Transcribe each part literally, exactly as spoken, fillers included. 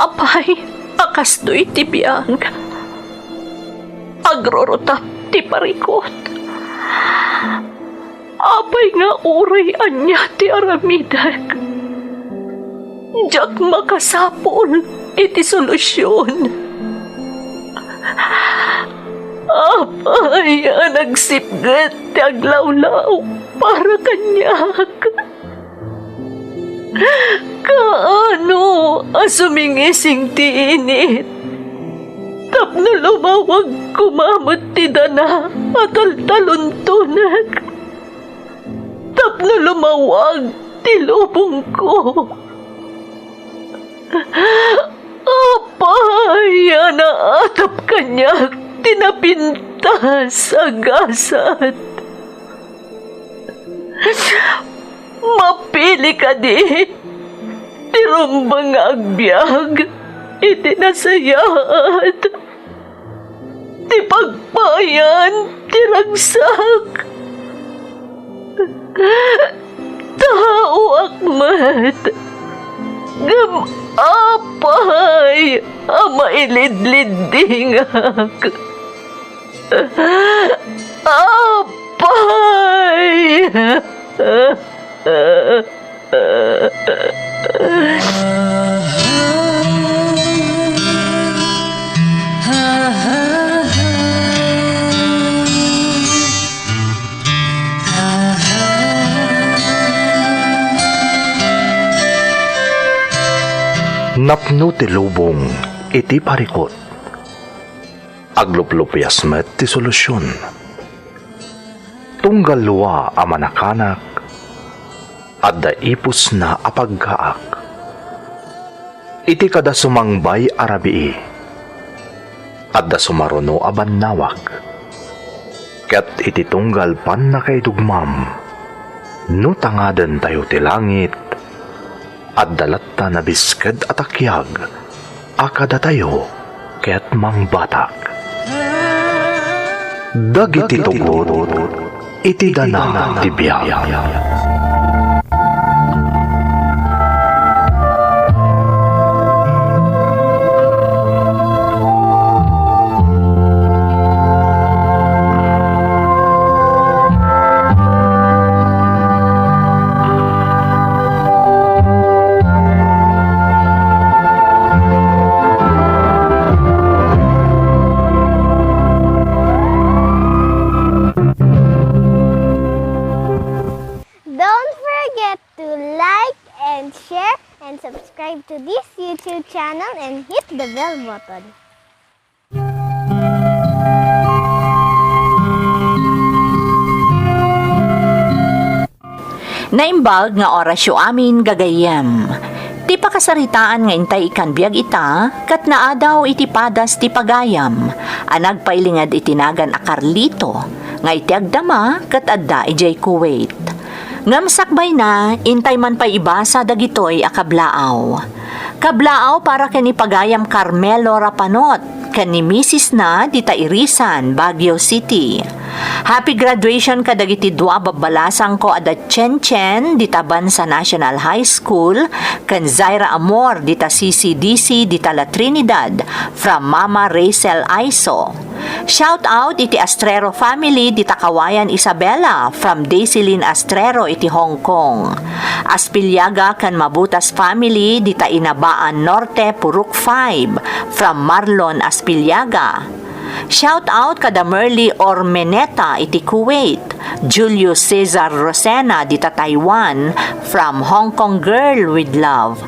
Apay a kastoy ti biag? Agrurutap ti parikut. Apay nga uray ania ti aramidek, diak makasapul iti solusion. Apay a nagsipget ti aglawlaw para kaniak? Kaano a sumingising ti init tapno lumawag koma met ti dana a taltaluntonek? Tapno lumawag ti lubongko. Apay a naatap kaniak ti napintas a gasat? Mapili kadi ti rumbeng nga agbiag iti nasayaat? Ti pagpayan ti ragsak. Taoak met. Ngem apay a mailidliddingak? Apay! Napno ti lubong iti parikut. Agluplupias met ti solusion. Tunggal lua a manakanak, adda ipusna a paggaak. Iti kada sumangbay a rabii, adda sumaruno a bannawag. Ket iti tunggal pannakaidugmam, no tangadentayo ti langit, adda latta nabisked a takiag a kadatayo ket mangbatak. Dagiti tugot iti dana ti biag. Don't forget to like and share and subscribe to this YouTube channel and hit the bell button. Naimbag nga orasyo amin, gagayyem. Ti pakasaritaan nga intay ikkan biag ita, ket naadaw iti padas ti pagayam a nagpailinged iti nagan a Carlito, nga iti agdama ket adda idiay Kuwait. Ngem sakbayna, intay man pay ibasa dagitoy a kablaaw. Kablaaw para ken ni pagayam Carmelo Rapanot ken ni misisna dita Irisan, Baguio City. Happy graduation kadagiti dua a babbalasangko a da Chen Chen dita Bansa National High School ken Zaira Amor dita C C D C dita La Trinidad, from Mama Rachel Aiso. Shout out iti Astrero family dita Kawayan, Isabela, from Daisilyn Astrero iti Hong Kong. Aspiliaga ken Mabutas family dita Inabaan Norte, Purok five, from Marlon Aspiliaga. Shout out kada Merly Ormeneta iti Kuwait, Julio Cesar Rosena dita Taiwan, from Hong Kong Girl with Love.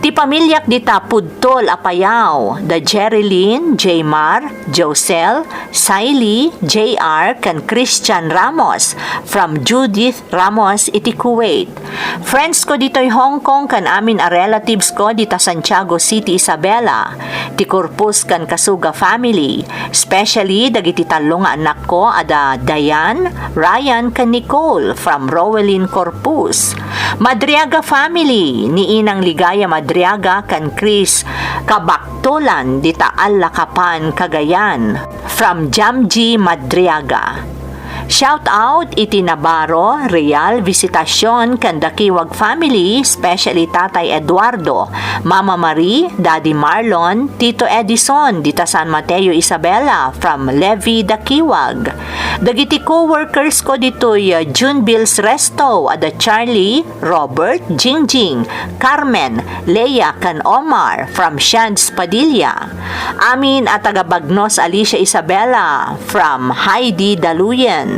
Ti pamiliak dita Pudtol, Apayao, da Jerilyn, Jmar, Josel, Saili, J R, ken Christian Ramos, from Judith Ramos iti Kuwait. Friends ko ditoy Hong Kong ken amin a relatives ko dita Santiago City, Isabela, ti Corpus ken Kasuga family, especially dagiti tallo nga annakko a da Diane, Ryan, ken Nicole from Rowelyn Corpus. Madriaga family, ni Inang Ligaya Madriaga ken Chris Kabaktolan dita Alacapan, Cagayan, from Jamji Madriaga. Shout out iti Navarro, Real, Visitacion, ken Dakiwag family, especially Tatay Eduardo, Mama Marie, Daddy Marlon, Tito Edison, dita San Mateo, Isabela, from Levi Dakiwag. Dagiti co-workers ko ditoy, uh, June Bills Resto, ada Charlie, Robert, Jingjing, Carmen, Lea, ken Omar, from Shads Padilla. Amin a taga Bagnos, Alicia Isabela, from Heidi Daluyen.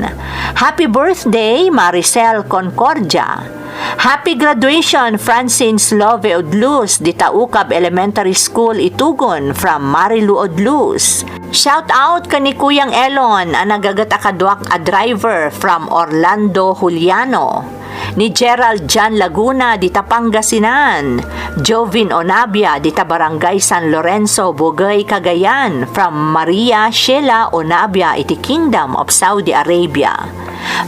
Happy birthday, Maricel Concordia. Happy graduation, Francine Slove Udlus, dita Ukab Elementary School, Itugon, from Marilu Udlus. Shout out ken ni Kuyang Elon a nagaget a kaduak a driver, from Orlando Juliano. Ni Gerald John Laguna dita Pangasinan. Jovin Onabia dita Barangay San Lorenzo, Bugey, Cagayan, from Maria Sheila Onabia iti Kingdom of Saudi Arabia.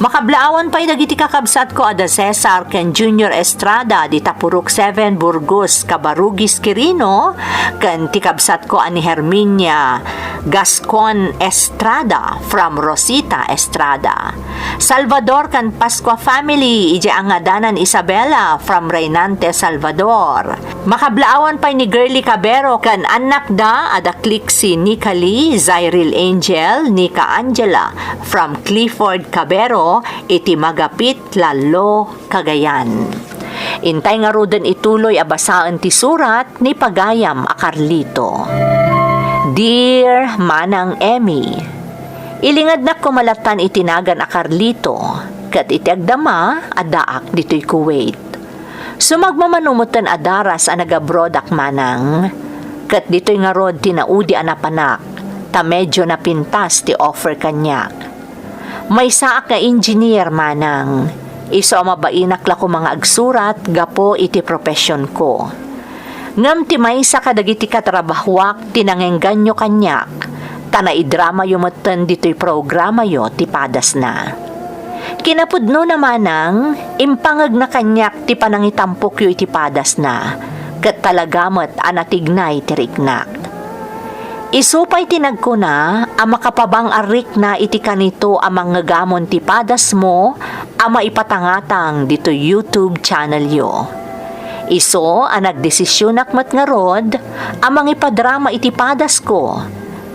Makablaawan pay dagiti kakabsatko a da Cesar ken Junior Estrada dita Purok seven, Burgos, Cabarugis, Quirino, ken ti kabsatko a ni Herminia Gascon Estrada from Rosita Estrada. Salvador ken Pascua family, idiay angadanan Isabela from Reynante, Salvador. Makablaawan pay ni Girly Cabero ken annakda a da Clixie, Nika Lee, Zyril Angel, Nika Angela from Clifford Cabero iti Magapit, Lalo, Cagayan. Intay ngaruden ituloy a basaen ti surat ni pagayam a Carlito. Dear Manang Emmy, ilingadnak koma lattan iti nagan a Carlito, ket iti agdama, addaak ditoy Kuwait. Sumagmamano metten a daras a nag-abroad ak, manang, ket ditoy ngarud ti naudi a napanak, ta medio napintas ti offer kaniak. Maysaak nga engineer, manang, isu a mabainak la koma nga agsurat gapu iti professionko. Ngem ti maysa kadagiti katrabahoak ti nangengganyo kaniak, ta naidramayo metten ditoy programayo ti padasna. Kinapudnona, manang, impangegna kaniak ti panangitampokyo iti padasna, ket talaga met a natignay ti riknak. Isu pay ti nagkuna a makapabang-arrikna iti kanito a mangngegamon ti padasmo a maipatangatang ditoy YouTube channelyo. Isu a nagdesisionak met ngarud a mangipadrama iti padasko,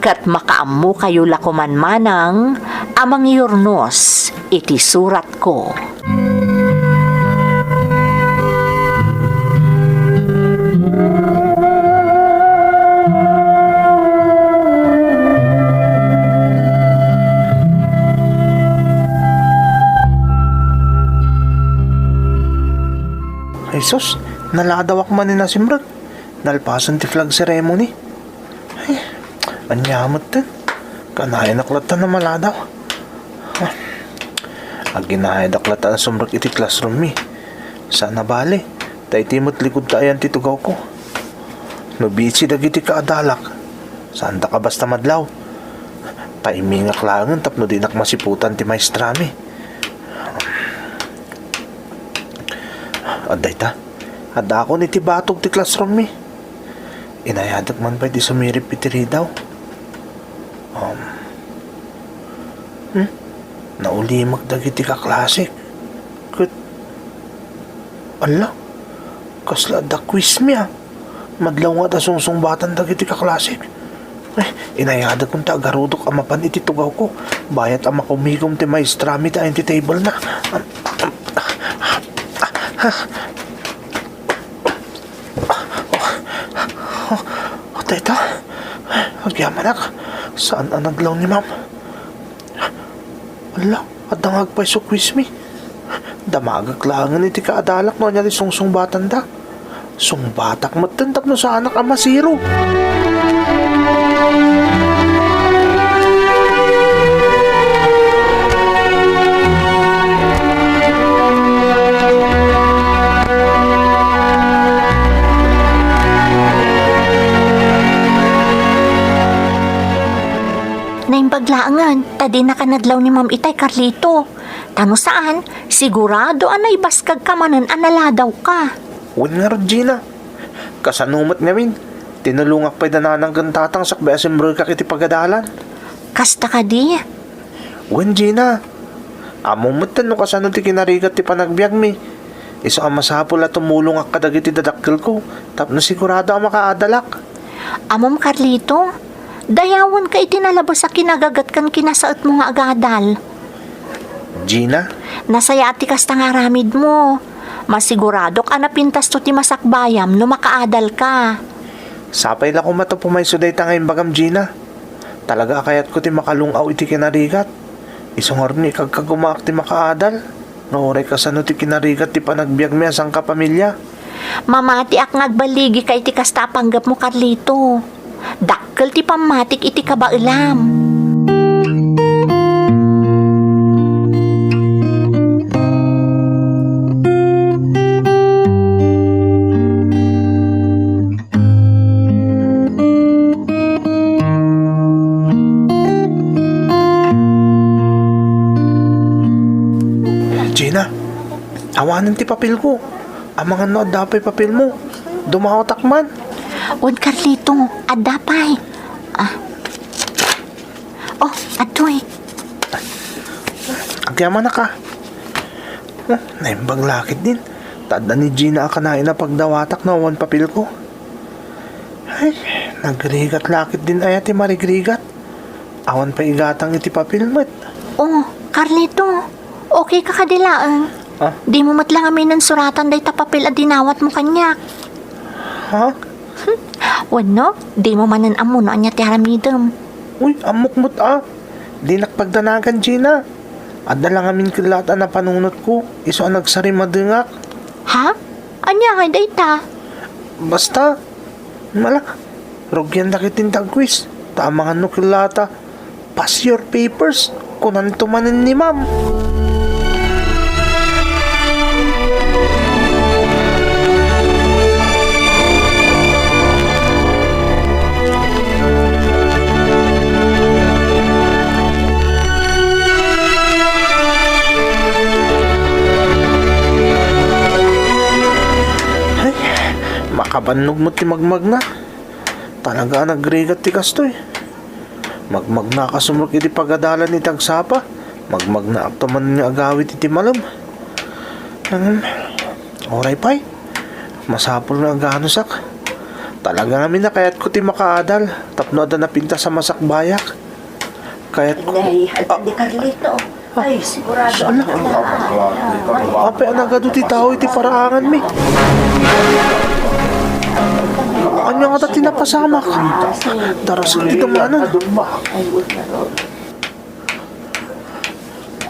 ket makaammokayo la koman, manang, a mangyurnos iti suratko. Ay sus, naladawak man ni nasimrek. Nalpasen ti flag ceremony. Ay, ania metten? Kanayanak latta a maladaw. Ah, aginayadak latta a sumrek iti classroom mi. Saan a bale, ta iti met likod ta ayan ti tugawko. No busy dagiti kaadalak, saandak a basta madlaw. Taimingak laengen tapno dinak masiputan ti maestrami. Adda ita, addaakon iti batog ti classroom mi. Inayadek man pay ti sumirip iti ridaw. Um, hmm? Naulimek dagiti kaklasek. Ket, ala, kasla adda quiz mi, a. Madlaw nga ta sungsungbatan dagiti kaklasek. Ay, inayadek unta agarudok a mapan iti tugawko. Bayat a makumigom ti maestrami ta ayan ti table na. Am, am, ah, ah, ah. Oh, oh, oh, tayta. Agyamanak. Saan a naglaw ni ma'am? Ala, adda nga agpayso quiz mi. Damagek laengen iti kaadalak no ania ti sungsungbatanda. Sungbatak metten tapno saanak a masiro. Naimbag laengen, ta dinaka naglaw ni Ma'am itay, Carlito. Ta no saan, sigurado a naibaskagka manen a naladawka. Wen ngarud, Gina. Kasano met ngamin? Tinulongak pay da nanang ken tatang sakbay a simrekak iti pagadalan. Kasta kadi? Wen, Gina. Ammom metten no kasano ti kinarigat ti panagbiagmi. Isu a masapul a tumulongak kadagiti dadakkelko tapno sigurado a makaadalak. Ammom, Carlito, dayawenka iti nalabes a kinagaget ken kinasaetmo nga agadal. Gina? Nasayaat ti kasta nga aramidmo. Masiguradok a napintasto ti masakbayam no makaadalka. Sapay la koma ta pumayso dayta nga imbagam, Gina. Talaga a kayatko ti makalung-aw iti kinarigat. Isu ngarud nga ikagkagumaak ti makaadal. Nga uray kasano ti kinarigat ti panagbiagmi a sangkapamilya. Mamatiak nga agballigika iti kasta a panggepmo, Carlito. Dakkel ti pammatik iti kabaelam. Gina, awanen ti papelko. Amangan no adda pay papelmo. Dumawatak man. Wen, Carlito, adda pay. Ah. Oh, adtoy. Agyamanak a. Oh, naimbag la ketdin. Ta adda ni Gina a kanayon a pagdawatak no awan papelko. Ay, nagrigat la ketdin aya ti marigrigat. Awan pay igatang iti papel met. Oh, Carlito, okay ka kadi laeng? Ah? Dimo met la ngaminen suratan dayta papel a dinawatmo kaniak. Ha? Wenno, dimo manen ammo no ania ti aramidem. Uy, ammok met a. Dinak pagdanagan, Gina. Adda la ngamin kellaat a napanunotko, isu a nagsarimadengak. Ha? Ania ngay dayta? Basta, mala, rugian dagiti tagkuis, ta amangan no kellaat a, "Pass your papers," kunanto manen ni ma'am. Ay, makabannog met ti magmagna. Talaga a nagrigat ti kastoy. Magmagnaak a sumrek iti pagadalan iti agsapa. Magmagnaak to manen nga agawid iti malem. Hmm, uray pay. Masapul nga aganusak. Talaga ngamin a kayatko ti makaadal tapno adda napintas a masakbayak. Kayatko. Nay, adda ni Carlito. Ay, sigurado. Saan? Apay a nagadu ti tao iti paraanganmi? Ania ngata ti napasamak? Darasek ti dumanan.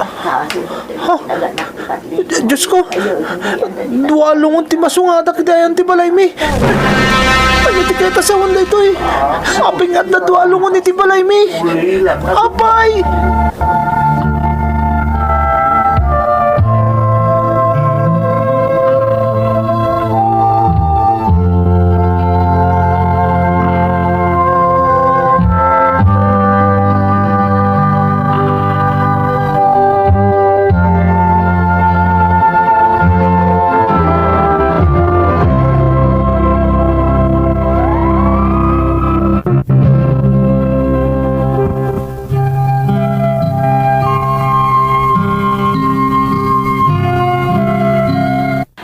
Ha? Diyos ko! Dua lungon ti masungadak iti ayan ti balaymi. Ania ti kayat a sawen daytoy? Apay nga adda dua lungon iti balaymi? Apay!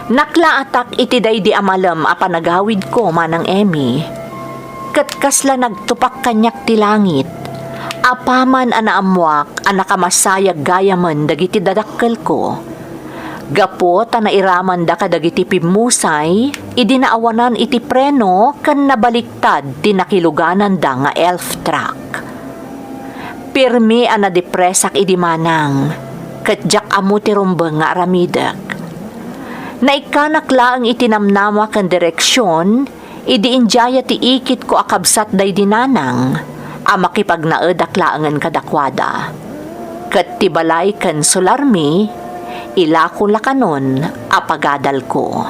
Naklaatak iti daydi a malem a panagawidko, Manang Emmy, ket kasla nagtupak kaniak ti langit, apaman a naammoak a nakamasayag gayamen dagiti dadakkelko. Gapu ta nairamanda kadagiti pimmusay idi naawanan iti preno ken nabaliktad ti nakilugananda nga elf truck. Pirmi a nadepresak idi manang, ket diak ammo ti rumbeng nga aramidek. Naikkanak laeng iti namnama ken direksion idi indiaya ti ikitko a kabsat daydi nanang a makipagnaedak laengen kadakuada. Ket ti balay ken solarmi, ilako la kanon a pagadalko.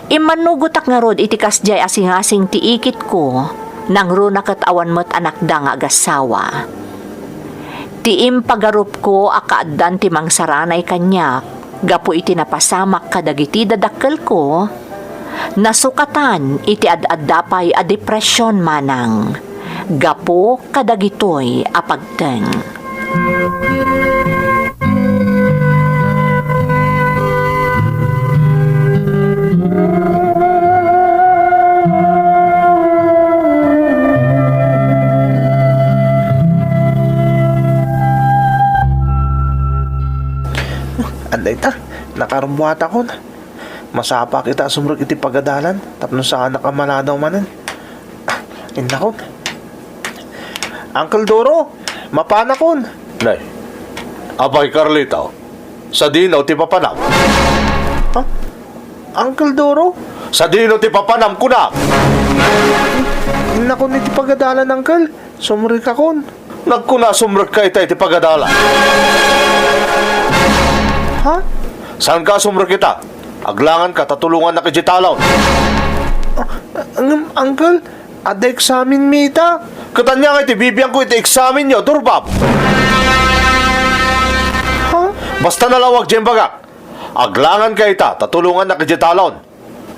Immannugotak ngarud iti kasdiay a singasing ti ikitko, nangruna ket awan met anakda nga agassawa. Ti impagarupko a kaaddan ti mangsaranay kaniak gapu iti napasamak kadagiti dadakkelko, nasukatan iti ad-adda pay a depression manang gapu kadagitoy a pagteng. Ita, nakarbuatakon. Masapa kita a sumrek iti pagadalan tapno saanak a maladaw manen. Innakon. Uncle Doro, mapanakon. Nay, apay Carlito, sadino ti papanam? Ha? Uncle Doro? Sadino ti papanam, kunak? Innakon iti pagadalan, Uncle. Sumrekakon. Nagkuna, sumrekka ita iti pagadalan. Ha? Saanka a sumrek ita? Aglanganka ta tulongannak idiay talon. Ah, ngem, Uncle, adda eksaminmi ita. Ket ania nga iti bibiangko iti eksamenyo, Durbab? Ha? Basta nalawag diay imbagak. Aglanganka ita ta tulongannak idiay talon.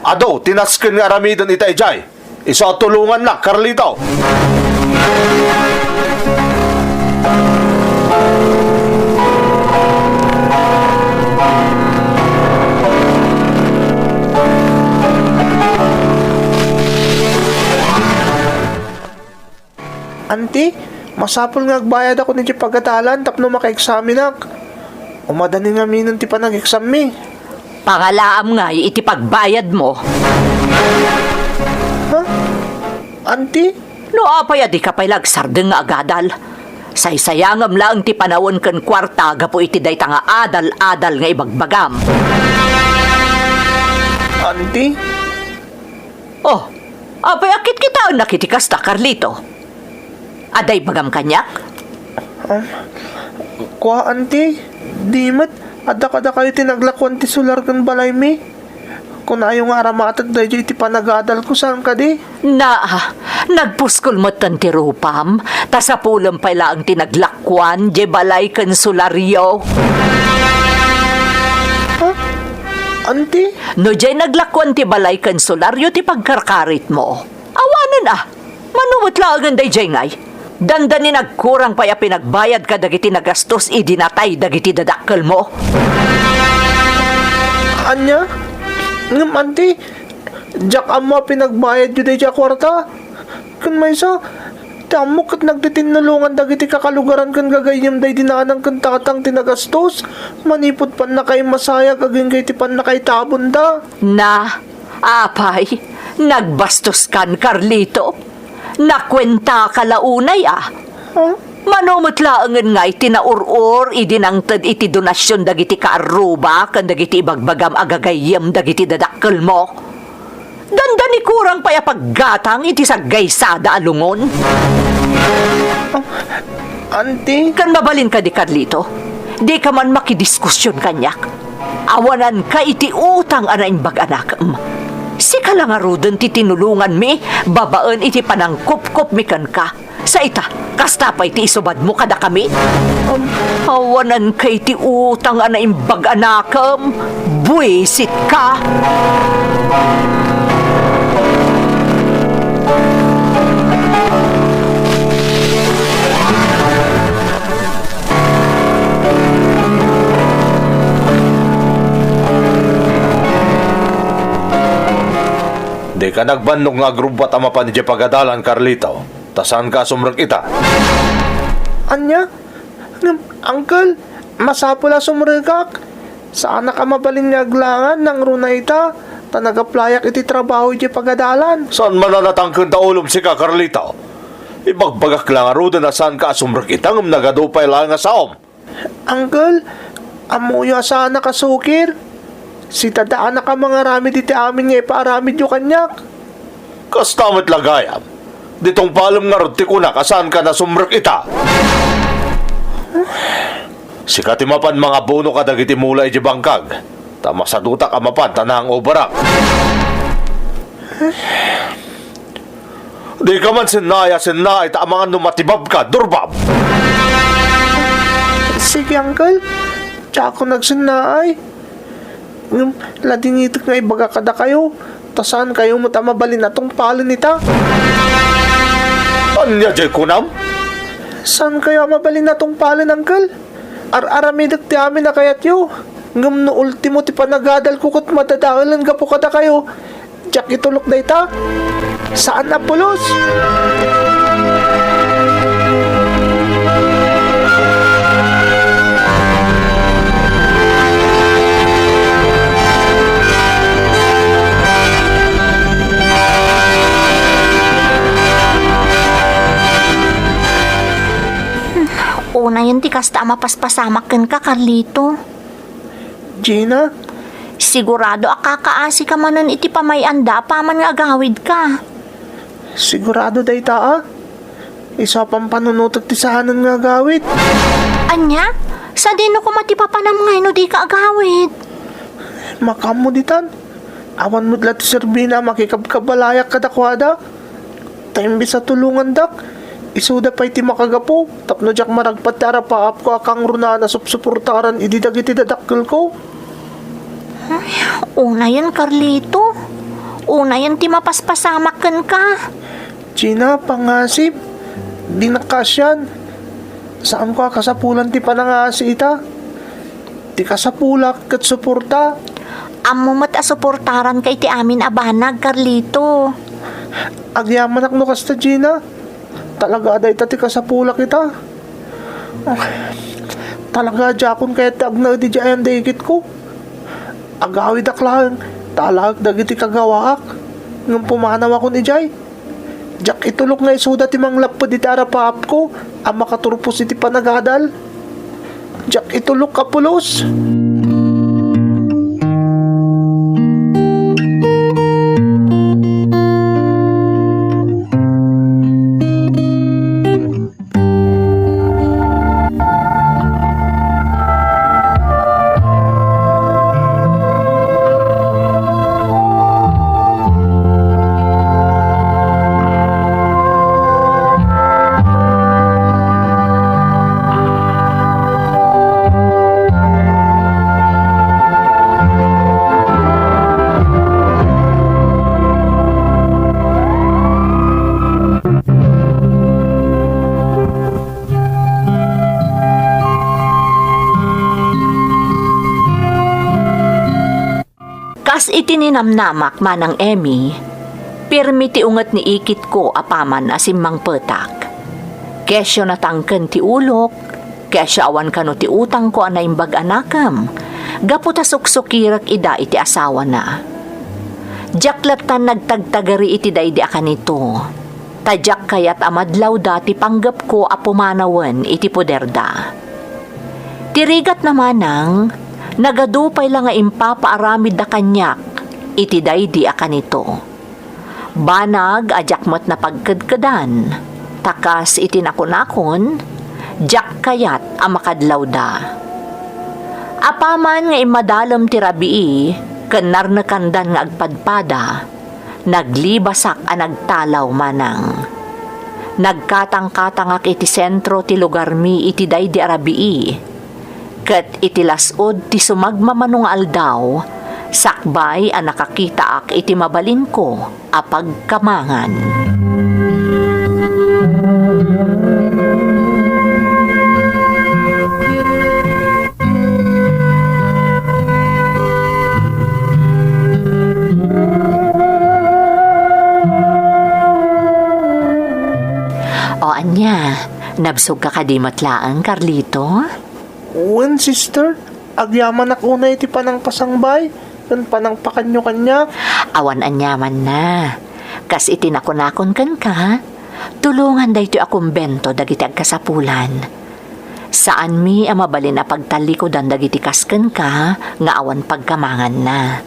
Adu ti nasken nga aramiden ita idiay. Isu a tulongannak, Carlito. Anti, masapul nga agbayadakon iti pagadalan tapno makaeksaminak. Umadani ngaminen ti panageksammi. Pangalaam ngay iti pagbayadmo. Ha? Anti? No apay a dika pay la agsardeng nga agadal, saysayangem laeng ti panawen ken kuarta gapu iti dayta nga adal-adal nga ibagbagam. Anti? Oh, apay a kitkitaennak iti kasta, Carlito? Adda ibagam kaniak? Um, kua, Anti, di met, adda kadakayo ti naglakuan ti solar ken balaymi. Kunayo nga aramatek daydiay iti panagadalko, saan kadi? Naa, nagpuskol metten ti rupam, ta sapulem pay laeng ti naglakuan diay balay ken solaryo. Ha? Anti? No diay naglakuan ti balay ken solaryo ti pagkarkaritmo, awanen a, mano met laengen daydiay ngay? Dandani nagkurang pay a pinagbayad kadagiti nagastos idi natay dagiti dadakkelmo. Ania? Ngem, Anti, diak ammo a pinagbayadyo daydiay a kuarta. Ken maysa, ti ammok ket nagtitinnulongan dagiti kakalugaran ken gagayyem daydi nanang ken tatang ti nagastos manipud pannakaimasayag agingga iti pannakaitabonda. Na, apay, nagbastoskan, Carlito? Nakuentaka la unay a? Huh? Mano met laengen ngay ti naur-or idi nangted iti donasion dagiti kaarruba ken dagiti ibagbagam a gagayyem dagiti dadakkelmo? Dandani kurang pay a paggatang iti saggaysada a lungon. Ah, Anti? Ken mabalin kadi, Carlito? Dika man makidiskusion kaniak. Awananka iti utang a naimbag a nakem. Sika la ngaruden ti tinulonganmi babaen iti panangkupkupmi kenka. Sa ita, kasta pay ti isubadmo kadakami? Um, awananka iti utang a naimbag a nakem. Buisitka! Dika nagbannog nga agrubbuat a mapan idiay pagadalan, Carlito, ta saanka a sumrek ita. Ania? Ngem, Uncle, masapul a sumrekak. Saanak a mabalin nga aglangan nangruna ita, ta nag-applyak iti trabaho idiay pagadalan. Saan man a natangken ta ulom sika, Carlito? Ibagbagak la ngaruden a saanka a sumrek ita ngem nagadu pay laeng a saom. Uncle, ammoyo a saanak a sukir. Sitadaanak a mangaramid iti amin nga ipaaramidyo kaniak. Kasta met la gayam. Ditungpalem ngarud ti kunak a saanka a sumrek ita. Sika ti mapan mangabono kadagiti mula idiay bangkag, ta masadutak a mapan ta nangoberak. Dika man sennaay a sennaay ta amangan no matibabka, Durbab! Sige, Uncle. Diakon agsennaay. Ngem, ladingitek nga ibaga kadakayo, ta saankayo met a mabalin a tungpalen ita. Ania diay kunam? Saankayo a mabalin a tungpalen, Uncle? Ar-aramidek ti amin a kayatyo. Ngem no ultimo ti panagadalko ket madadaelen gapu kadakayo, diak itulok dayta. Saan a pulos! Yen ti kasta a mapaspasamak kenka, Carlito. Gina? Sigurado a kakaasika manen iti pamay-anda apaman nga agawidka. Sigurado dayta, a? Isu a pampanunotek ti saanen nga agawid. Ania? Sadino koma ti papanam ngay no dika agawid? Makaammo ditan. Awan met la ti serbina a makikabkabalayak kadakuada. Ta imbes a tulongandak, isuda pay ti makagapu tapno diak maragpat ti arapaapko a kangrunaan a supsuportaran idi dagiti dadakkelko. Ay, unayen, Carlito. Unayen ti mapaspasamak kenka. Gina, pangasip. Dinak kaasian. Saanko a kasapulan ti panangaasi ita. Ti kasapulak ket suporta. Ammo met a suportaranka iti amin a banag, Carlito. Agyamanak no kasta, Gina. Talaga a dayta ti kasapulak ita. Talaga a diakon kayat ti agnaed idiay ayan da ikitko. Agawidak laeng, ta alaek dagiti kagawaak. Ngem pumanawakon idiay. Diak itulok nga isuda ti manglapped iti arapaapko a makaturpos iti panagadal. Diak itulok a pulos. Kas iti ninamnamak, Manang Emmy, pirmi ti unget ni ikitko apaman a simmangpetak. Kesyo natangken ti ulok, kesyo awan kano ti utangko a naimbag a nakem, gapu ta suksukirek ida iti asawana. Diak lattan nagtagtagari iti daydi a kanito. Ta diak kayat a madlawda ti panggepko a pumanawen iti poderda. Ti rigatna, Manang, nagadu pay la nga impapaaramidda kaniak iti daydi a kanito. Banag a diak met napagkedkedan, ta kas iti nakunakon, diak kayat a makadlawda. Apaman nga immadalem ti rabii ken narnekandan nga agpadpada, naglibasak a nagtalaw, Manang. Nagkatangkatangak iti sentro ti lugarmi iti daydi a rabii, ket iti las-ud ti sumagmamano nga aldaw, sakbay a nakakitaak iti mabalinko a pagkamangan. O ania, nabsogka kadi met laeng, Carlito? Wen, sister. Agyamanak unay iti panangpasangbay ken panangpakanyo kaniak. Awan aniamanna. Kas iti nakunakon kenka, tulongan daytoy a kumbento dagiti agkasapulan. Saanmi a mabalin a pagtallikudan dagiti kas kenka nga awan pagkamanganna.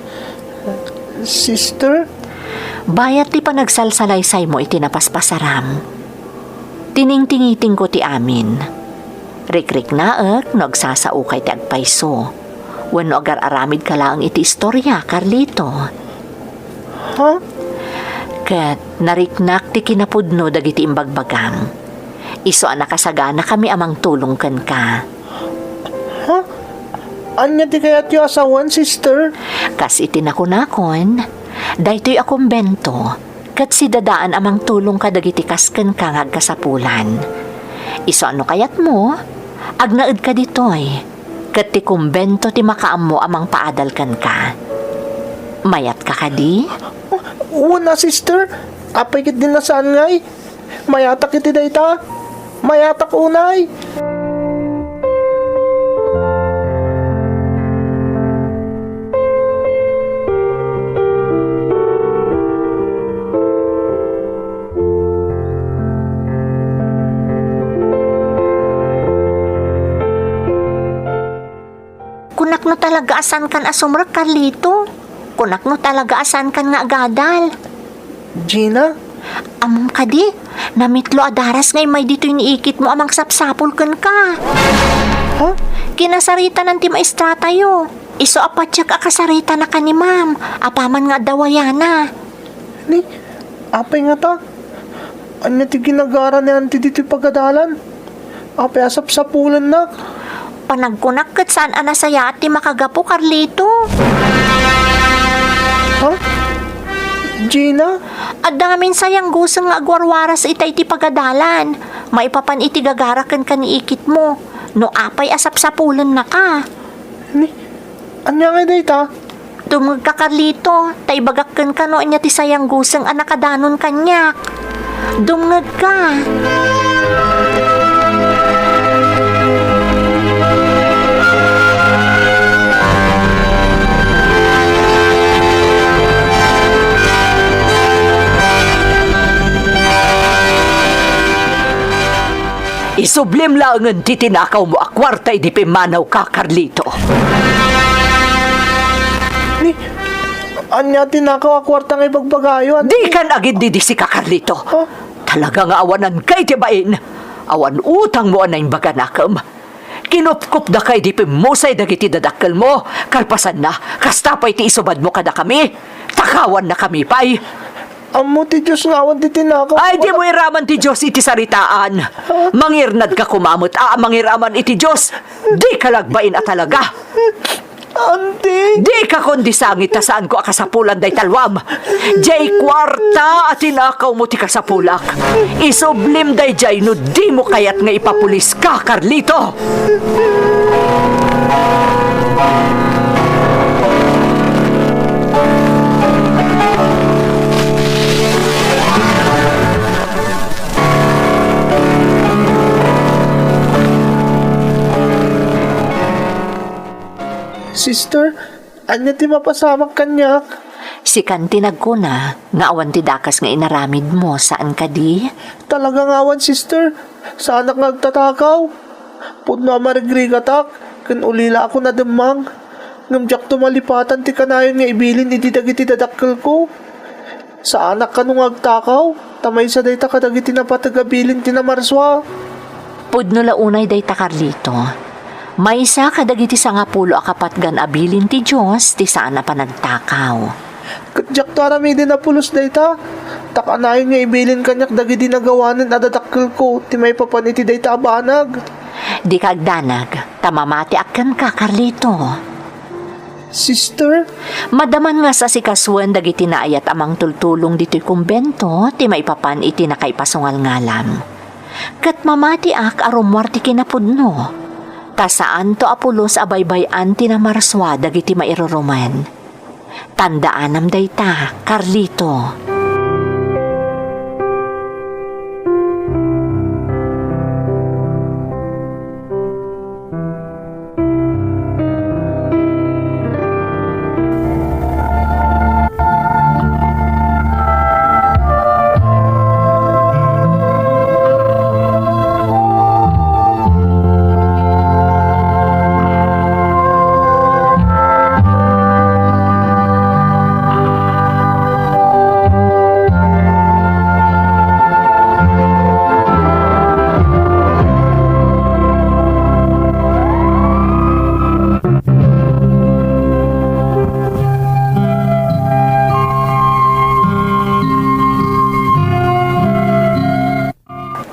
Sister? Bayat ti panagsalsalaysaymo iti napaspasaram. Tiningtingitingko ti amin. Rikriknaek no agsasaokay ti agpayso. Wenno agar-aramidka laeng iti istoria, Carlito. Ha? Ket nariknak ti kinapudno dagiti imbagbagam. Isu a nakasaganakami a mangtulong kenka. Ha? Ania ti kayatyo a sawen, sister? Kas iti nakunakon, daytoy a kumbento, ket sidadaan a mangtulong kadagiti kas kenka nga agkasapulan. Isu a no kayatmo, agnaedka ditoy, ket ti kumbento ti makaammo a mangpaadal kenka. Mayatka kadi? Wen a, sister. Apay ket di nasaan ngay? Mayatak iti dayta. Mayatak unay. a saankan a sumrek, Carlito. Kunak no talaga a saankan nga agadal. Gina? Ammom kadi, namitlo a daras nga immay ditoy ni ikitmo a mangsapsapul kenka. Ha? Kinasaritanan ti maestratayo. Isu a patiek a kasaritanaka ni Ma'am, apaman nga adda wayana. Ni, apay ngata? Ania ti ginagara ni Auntie ditoy pagadalan? Apay a sapsapulennak? Panagkunak ket saan a nasayaat ti makagapu, Carlito. Ha? Gina? Adda ngamin sayangguseng nga agwarwaras itay ti pagadalan. Maipapan iti gagara kenka ni ikitmo. No apay a sapsapulennaka. Ni, ania ngay dayta? Dumngegka, Carlito, ta ibagak kenka no ania ti sayangguseng a nakadanon kaniak. Dumngegka. Isublim laengen ti tinakawmo a kuarta idi pimmanawka, Carlito. Ni, ania ti nakaw a kuarta nga ibagbagayo, Auntie? Dikan agindidisika, Carlito. Huh? Talaga nga awanan kay ti bain. Awan utangmo a naimbag a nakem. Kinupkupdaka idi pimmusay dagiti dadakkelmo. Kalpasanna, kasta pay ti isubadmo kadakami. Takawannakami pay. Ammo ti Dios nga awan ti tinakaw. Ay, dimo iraman ti Dios iti saritaan. Mangirnadka koma met a mangiraman iti Dios. Dika lagbain a talaga. Auntie! Dika kundi sangit ta saanko a kasapulan dayta luam. Jay kuarta a tinakawmo ti kasapulak. Isublim dayjay no dimo kayat nga ipapuliska, Carlito. Sister, ania ti mapasamak kaniak? Sikan ti nagkuna nga awan ti dakes nga inaramidmo, saan kadi? Talaga nga awan, sister. Saanak nga agtatakaw. Pudno a marigrigatak, ken ulilaakon a demmang. Ngem diakto malipatan ti kanayon nga ibilin idi dagiti dadakkelko. Saanak kano nga agtakaw, ta maysa dayta kadagiti napateg a bilin ti namarsua. Pudno la unay dayta, Carlito. Maysa kadagiti sangapulo a kapatgan a bilin ti Dios ti saan a panagtakaw. Ket diakto aramiden a pulos dayta, ta kanayon nga ibilin kaniak dagidi nagawanen a dadakkelko ti maipapan iti dayta a banag. Dika agdanag, ta mamatiak kenka, Carlito. Sister? Madaman nga sasikasuen dagiti naayat a mangtultulong ditoy kumbento ti maipapan iti nakaipasungalngalam. Ket mamatiak a rummuar ti kinapudno, ta saanto a pulos a baybay-an ti namarsua dagiti mairurumen. Tandaanam dayta, Carlito.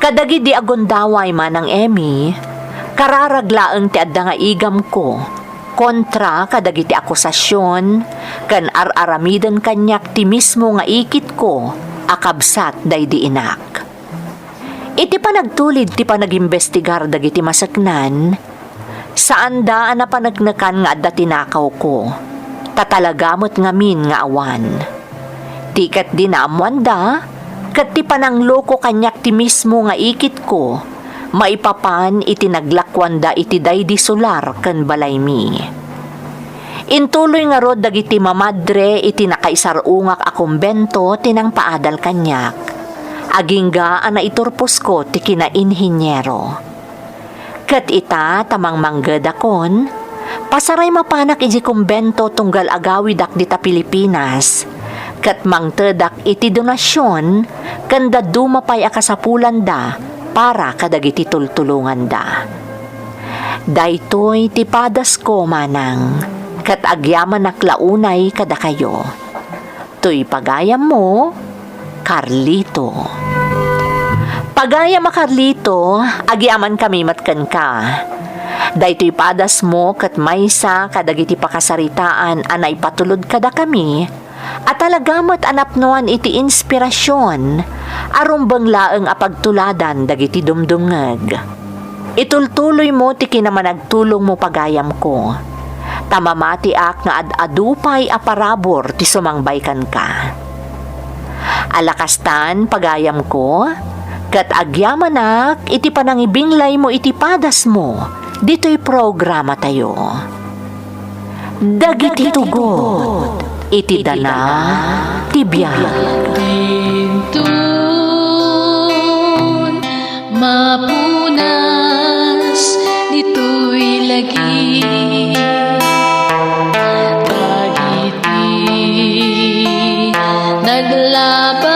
Kadagidi a gundaway, Manang Emmy, kararag laeng ti adda nga igamko kontra kadagiti akusasion ken ar-aramiden kaniak ti mismo nga ikitko a kabsat daydi inak. Iti panagtulid ti panagimbestigar dagiti maseknan, saanda a napaneknekan nga adda tinakawko, ta talaga met ngamin nga awan. Ti ket di naammoanda, ket ti panangloko kaniak ti mismo nga ikitko, maipapan iti naglakuanda iti daydi solar ken balaymi. Intuloy ngarud dagiti mamadre iti nakaisar-ungak a kumbento ti nangpaadal kaniak, agingga a naiturposko ti kinainhiniero. Ket ita ta mangmanggedakon, Pasaray mapanak idiay kumbento tunggal agawidak dita Pilipinas, ket mangtedak iti donasion ken dadduma pay a kasapulanda para kadagiti tultulonganda. Daytoy ti padasko, manang, ket agyamanak la unay kadakayo. Toy pagayammo, Carlito. Pagayam a Carlito, agyamankami met kenka. Daytoy padasmo ket maysa kadagiti pakasaritaan a naipatulod kadakami a talaga met a napnoan iti inspirasion a rumbeng laeng a pagtuladan dagiti dumdumngeg. Itultuloymo ti kinamanagtulongmo, pagayamko, ta mamatiak nga ad-adu pay a parabur ti sumangbay kenka. Ala kastan, pagayamko, ket agyamanak iti panangibinglaymo iti padasmo ditoy programatayo. Dagiti tugot iti dana ti biag. Dinton mapunas ditoy lagi, dagiti naglaba